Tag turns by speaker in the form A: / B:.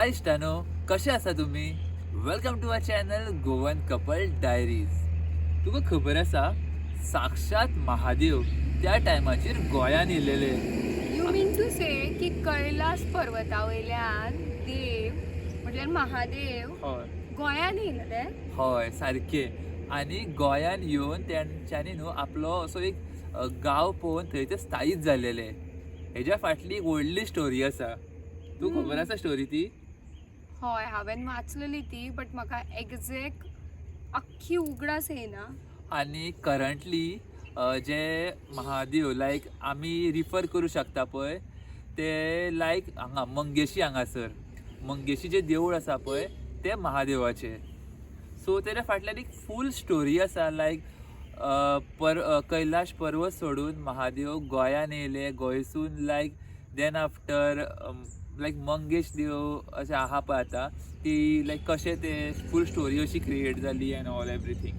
A: हाय इश्टानो, कशे आसा तुमी? Welcome to our channel Goan couple diaries. तुका खबर आसा, साक्षात महादेव त्या टायमाचेर गोंयान येयलेले.
B: You mean to से की कैलास पर्वता वयल्यान देव म्हटल्यार महादेव
A: हय.
B: गोंयान येयलेले?
A: हय, सारकें. आनी गोंयान येवन तेंच्यांनी न्हू आपलो असो एक गांव पळोवन थंय ते स्थायीत जाल्लेले. हेज्या फाटली एक व्हडली स्टोरी आसा. तूं खबर आसा स्टोरी ती?
B: हय, हांवें वाचलेली ती, बट म्हाका एग्जॅक्ट अख्खी उगडास येयना.
A: आनी करंटली जे महादेव लायक आमी रिफर करूं शकता पळय, ते लायक हांगा मंगेशी, हांगासर मंगेशी जें देवूळ आसा पळय, तें महादेवाचें. सो तेज्या फाटल्यान एक फूल स्टोरी आसा. लायक पर कैलाश पर्वत सोडून महादेव गोंयान येयले, गोंयसून like then after like Mangesh देव अशें आहा पळय आतां, ती लायक कशें ते फूल स्टोरी अशी क्रिएट जाली एन्ड ऑल एवरीथींग.